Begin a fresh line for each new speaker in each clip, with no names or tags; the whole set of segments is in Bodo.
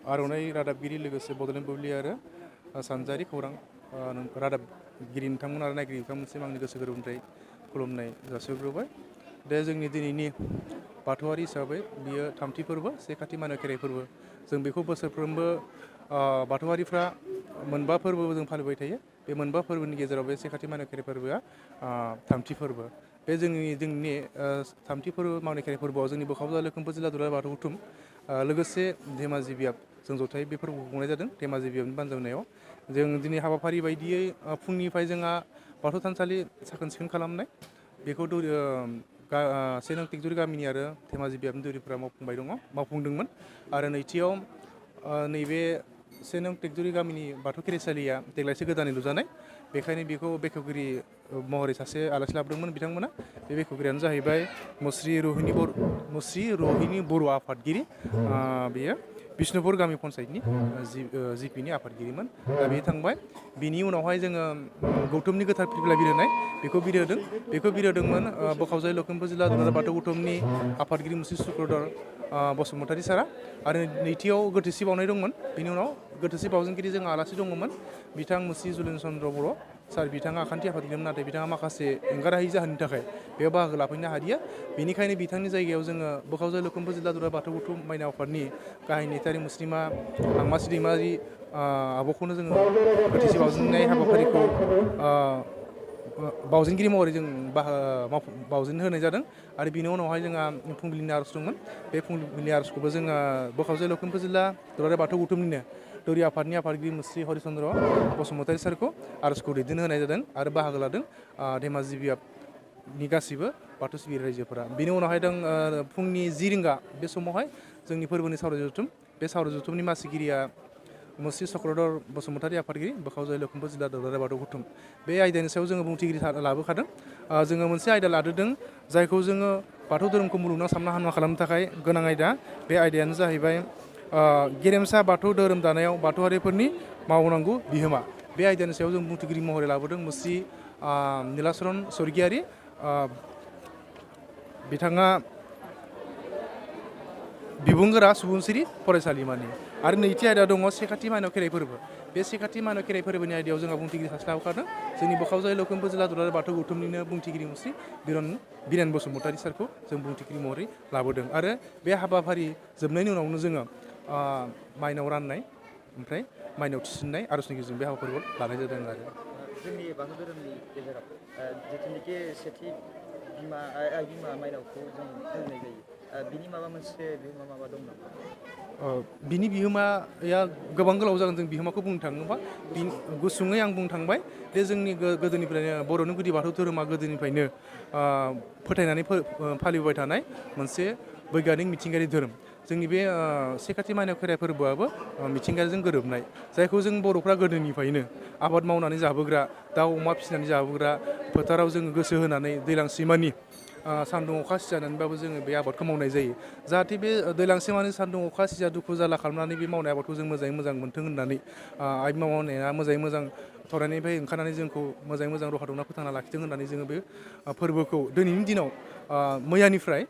आर'नाइ रादाबगिरि लोगोसे बड'लेण्ड बुब्लि आरो सानजारि खौरां रादाबगिरि नोंथांमोन आरो नायगिरि बिथांमोनसिम आंनि गोसो गोरबोनिफ्राय खुलुमनाय जासिहरग्रोबाय। दा जोंनि दिनैनि बाथौआरि हिसाबै बियो थामथि फोरबो से खाथि माइनाव खेराइ फोरबो। जों बेखौ बोसोरफ्रोमबो बाथौआरिफ्रा मोनबा फोरबो जों फालिबाय थायो। बे मोनबा फोरबोनि गेजेराव बे से खाथि माइनाव खेराइ फोरबोआ थामथि फोरबो। बे जोंनि थामथि फोरबो माइनाव खेराइ फोरबोआव जोंनि बोखावजा लखिमपुर जिल्ला दुलाराय बाथौ गौथुम लोगोसे धेमाजि बियाब जों जथायै बे फोरबोखौ खुंनाय जादों धेमाजि बियाबनि बानजायनायाव। जों दिनै हाबाफारि बायदियै फुंनिफ्राय जोंहा बाथौ थानसालि साखोन सिखोन खालामनाय बेखौ से नं टेकजुरि गामिनि आरो धेमाजि बियाबनि दौरिफोरा मावफुंदोंमोन। आरो नैथियाव नैबे से नं टेकजुरि गामिनि बाथौ खेराइसालिया देग्लायसो गोदानै लुजानाय, बेखायनो बेखौ बेखेवगिरि महरै सासे आलासि लाबोदोंमोन बिथांमोना। बे बेखेवगिरियानो जाहैबाय मुस्रि रहिनि बर' आफादगिरि, बेयो बिष्णुपुर गामि पन्सायतनि जिपिनि आफादगिरिमोन। दा बे थांबाय। बिनि उनावहाय जोङो गौथुमनि गोथार फिरफिला बिरहोनाय बेखौ बिरहोदोंमोन बोखावजाय लखिमपुर जिल्ला दुलाराय बाथौ गौथुमनि आफादगिरि मुस्रि सुक्रधर बसुमतारी सारा। आरो नैथियाव गोथैसि बावनाय दंमोन। बिनि उनाव गोथैसि बावजेनगिरि जोंहा आलासि दङमोन बिथां मुस्रि जुलिन चन्द्र बर' सार। बिथाङा आखान्थि आफादगिरिमोन, नाथाय बिथाङा माखासे एंगारहायै जाहोननि थाखाय बेयाव बाहागो लाफैनो हादिया। बेनिखायनो बिथांनि जायगायाव जोङो बोखावजाय लखिमपुर जिल्ला दुलाराय बाथौ गौथुम माइनाव आफादनि गाहाय नेहाथारि मुस्रिमा हांमासि दैमारि आब'खौनो जोङो गोथैसि बावजेननाय हाबाफारिखौ बावजेनगिरि महरै जों बावजेन होनाय जादों। आरो बिनि उनावहाय जोंहा फुंबिलिनि आर'ज दंमोन। बे फुंबिलिनि आर'जखौबो जोङो बोखावजाय लखिमपुर जिल्ला दुलाराय बाथौ गौथुमनिनो दौरि आफादनि आफादगिरि मुस्रि हरिचन्द्र बसुमतारी सारखौ आर'जखौ दैदेनहोनाय जादों आरो बाहागो लादों धेमाजि बियाबनि गासैबो बाथौ सिबियारि रायजोफोरा। बिनि उनावहाय फुंनि 10 रिंगा बे समावहाय जोंनि फोरबोनि सावराय जथुम, बे सावराय जथुमनि मासिगिरिया मुस्रि चक्रधर बसुमतारी आफादगिरि बोखावजाय लखिमपुर जिल्ला दुलाराय बाथौ गौथुम। बे आयदानि सायाव जोङो बुंथिगिरि लाबोखादों। जोङो मोनसे आयदा लादेरदों जायखौ जोङो बाथौ धोरोमखौ मुलुगनां सानना हामना खालामनो थाखाय गोनां आयदा। बे आयदायानो जाहैबाय गेरेमसा बाथौ धोरोम दानायाव बाथौआरिफोरनि मावनांगौ बिहोमा। बे आयदानि सायाव जों बुंथिगिरि महरै लाबोदों मुस्रि नीलाचरण स्वर्गियारि। बिथाङा बिबुंगोरा सुबुंसिरि फरायसालिमानि। आरो नैथि आयदा दङ से खाथि माइनाव खेराइ फोरबो। बे से खाथि माइनाव खेराइ फोरबोनि आयदायाव जोंहा बुंथिगिरि सासे लाबोखादों जोंनि बोखावजाय लखिमपुर जिल्ला दुलाराय बाथौ गौथुमनिनो बुंथिगिरि मुस्रि बिरेन बसुमतारी सारखौ जों बुंथिगिरि महरै लाबोदों। आरो बे हाबाफारि जोबनायनि उनावनो जोङो माइनाव राननाय ओमफ्राय माइनाव थिसननाय आर'जनि गेजेरजों बे हाबाफारिखौ लानाय जादों आरो।
जोंनि बाथौ धोरोमनि गेजेराव जिथुनिखि सेथि आइ बिमा माइनावखौ जों फालिनाय जायो, बिनि माबा मोनसे माबा दं नामा?
बिनि बिहोमाया गोबां गोलाव जागोन। जों बिहोमाखौ बुंनो थाङोबा गुसुङै आं बुंनो थांबाय जे जोंनि गोदोनिफ्रायनो बर'नि गुदि बाथौ धोरोमा गोदोनिफ्रायनो फोथायनानै फालिबोबाय थानाय मोनसे बैग्यानिक मिथिंगायारि धोरोम। जोंनि बे से खाथि माइनाव खेराइ फोरबोआबो मिथिंगाजों गोरोबनाय, जायखौ जों बर'फ्रा गोदोनिफ्रायनो आबाद मावनानै जाबोग्रा, दाउ अमा फिसिनानै जाबोग्रा, फोथाराव जोङो गोसो होनानै दैलांसिमानि सान्दुं अखा सिजानानैबाबो जोङो बे आबादखौ मावनाय जायो। जाहाथे बे दैलांसिमानि सान्दुं अखा सिजा दुखु जारला खालामनानै बे मावनाय आबादखौ जों मोजाङै मोजां मोन्थों होननानै आइ बिमा मावनाया मोजाङै मोजां थरायनायनिफ्राय ओंखारनानै जोंखौ मोजाङै मोजां रहा दौना फोथांना लाखिथों होननानै जोङो बे फोरबोखौ दिनैनि दिनाव मैयानिफ्राय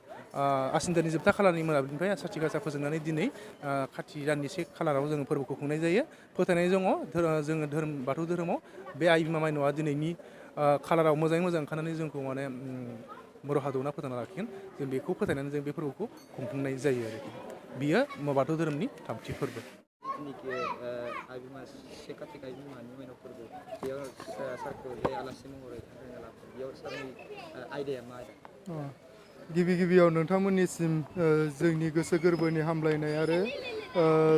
आसिन दाननि जोबथा खालारनि मोनाबिलिनिफ्राय साथि गासा फोजोंनानै दिनै खाथि दाननि 1 खालाराव जोङो फोरबोखौ खुंनाय जायो। फोथायनाय दङ जोङो बाथौ धोरोमाव बे आइ बिमा माइनावआ दिनैनि खालाराव मोजाङै मोजां ओंखारनानै जोंखौ माने रहा दौना फोथांना लाखिगोन। जों बेखौ फोथायनानै जों बे फोरबोखौ खुंफुंनाय जायो आरोखि। बियो बाथौ धोरोमनि थामथि फोरबो।
जिथुनिखि आइ बिमा से खाथि आइ बिमानि माइनाव फोरबो, बेयाव सारखौ जे आलासि महरै हांख्रायना लाबोदों, बेयाव सारनि आयदाया मा आयदा?
गिबियाव नोंथांमोननिसिम जोंनि गोसो गोरबोनि हामलायनाय आरो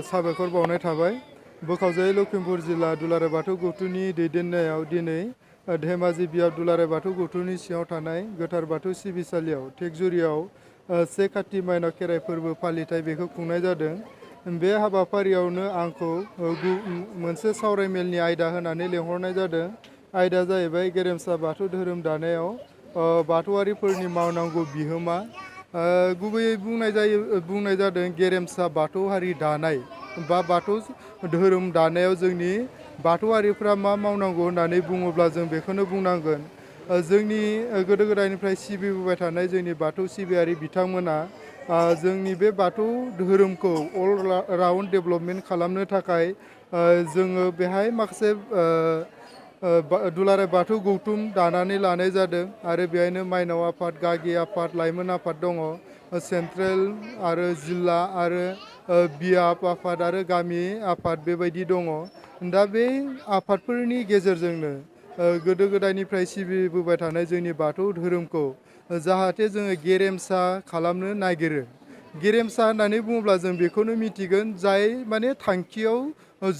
साबायखर बावनाय थाबाय। बोखावजाय लखिमपुर जिल्ला दुलाराय बाथौ गौथुमनि दैदेननायाव दिनै धेमाजि बियाब दुलाराय बाथौ गौथुमनि सिङाव थानाय गोथार बाथौ सिबिसालियाव टेकजुरियाव से खाथि माइनाव खेराइ फोरबो फालिथाय बेखौ खुंनाय जादों। बे हाबाफारियावनो आंखौ मोनसे सावरायमेलनि आयदा होनानै लेंहरनाय जादों। आयदाया जाहैबाय गेरेमसा बाथौ धोरोम दानायाव बाथौआरिफोरनि मावनांगौ बिहोमा। गुबैयै बुंनाय जादों गेरेमसा बाथौ हारि दानाय बा बाथौ धोरोम दानायाव जोंनि बाथौआरिफ्रा मा मावनांगौ होननानै बुङोब्ला जों बेखौनो बुंनांगोन। जोंनि गोदो गोदायनिफ्राय सिबिबोबाय थानाय जोंनि बाथौ सिबियारि बिथांमोना जोंनि बे बाथौ धोरोमखौ अल राउन्ड डेभलपमेन्ट खालामनो थाखाय जोङो बेहाय माखासे दुलाराय बाथौ गौथुम दानानै लानाय जादों आरो बेहायनो माइनाव आफाद, गागि आफाद, लाइमोन आफाद दङ, सेन्ट्रेल आरो जिल्ला आरो बियाब आफाद आरो गामि आफाद बेबायदि दङ। दा बे आफादफोरनि गेजेरजोंनो गोदो गोदायनिफ्राय सिबिबोबाय थानाय जोंनि बाथौ धोरोमखौ जाहाथे जोङो गेरेमसा खालामनो नागिरो। गेरेमसा होननानै बुङोब्ला जों बेखौनो मिथिगोन जाय माने थांखियाव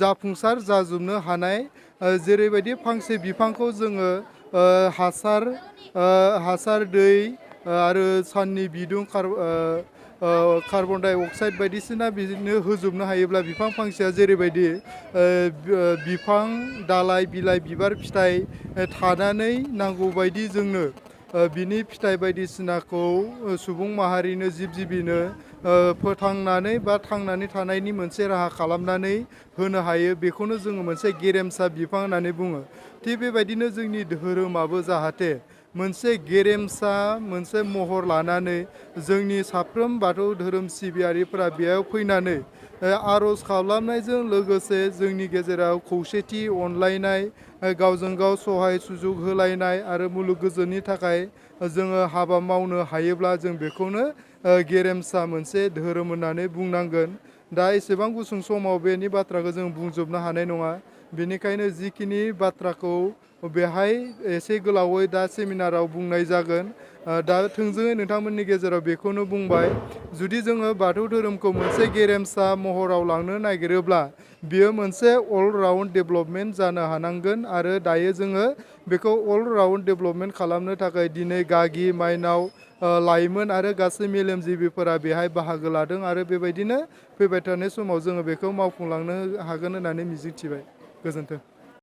जाफुंसार जाजोबनो हानाय, जेरैबायदि फांसे बिफांखौ जोङो हासार दै आरो साननि बिदुं कार्बन डाइ अक्साइड बायदिसिना बिदिनो होजोबनो हायोब्ला बिफां फांसेया जेरैबायदि बिफां दालाइ बिलाइ बिबार फिथाइ थानानै नांगौबायदि जोंनो बिनि फिथाइ बायदिसिनाखौ सुबुं माहारिनो जिब जिबिनो फोथांनानै बा थांनानै थानायनि मोनसे राहा खालामनानै होनो हायो, बेखौनो जोङो मोनसे गेरेमसा बिफां होननानै बुङो। थिग बेबायदिनो जोंनि धोरोमाबो जाहाथे मोनसे गेरेमसा मोनसे महर लानानै जोंनि साफ्रोम बाथौ धोरोम सिबियारिफोरा बेयाव फैनानै आर'ज खालामनायजों लोगोसे जोंनि गेजेराव खौसेथि अनलायनाय, गावजों गाव सहाय सुजुग होलायनाय आरो मुलुग गोजोननि थाखाय जोङो हाबा मावनो हायोब्ला जों बेखौनो गेरेमसा मोनसे धोरोम होननानै बुंनांगोन। दा एसेबां गुसुं समाव बेनि बाथ्राखौ जों बुंजोबनो हानाय नङा, बेनिखायनो जिखिनि बाथ्राखौ बेहाय एसे गोलावै दा सेमिनाराव बुंनाय जागोन। दा थोंजोङै नोंथांमोननि गेजेराव बेखौनो बुंबाय, जुदि जोङो बाथौ धोरोमखौ मोनसे गेरेमसा महराव लांनो नागिरोब्ला बियो मोनसे अल राउन्ड डेभलपमेन्ट जानो हानांगोन आरो दायो जोङो बेखौ अल राउन्ड डेभलपमेन्ट खालामनो थाखाय दिनै गागि, माइनाव, लाइमोन आरो गासै मेलेमजिबिफोरा बेहाय बाहागो लादों आरो बेबायदिनो फैबाय थानाय समाव जोङो बेखौ मावफुंलांनो हागोन होननानै मिजिंथिबाय। गोजोन्थों।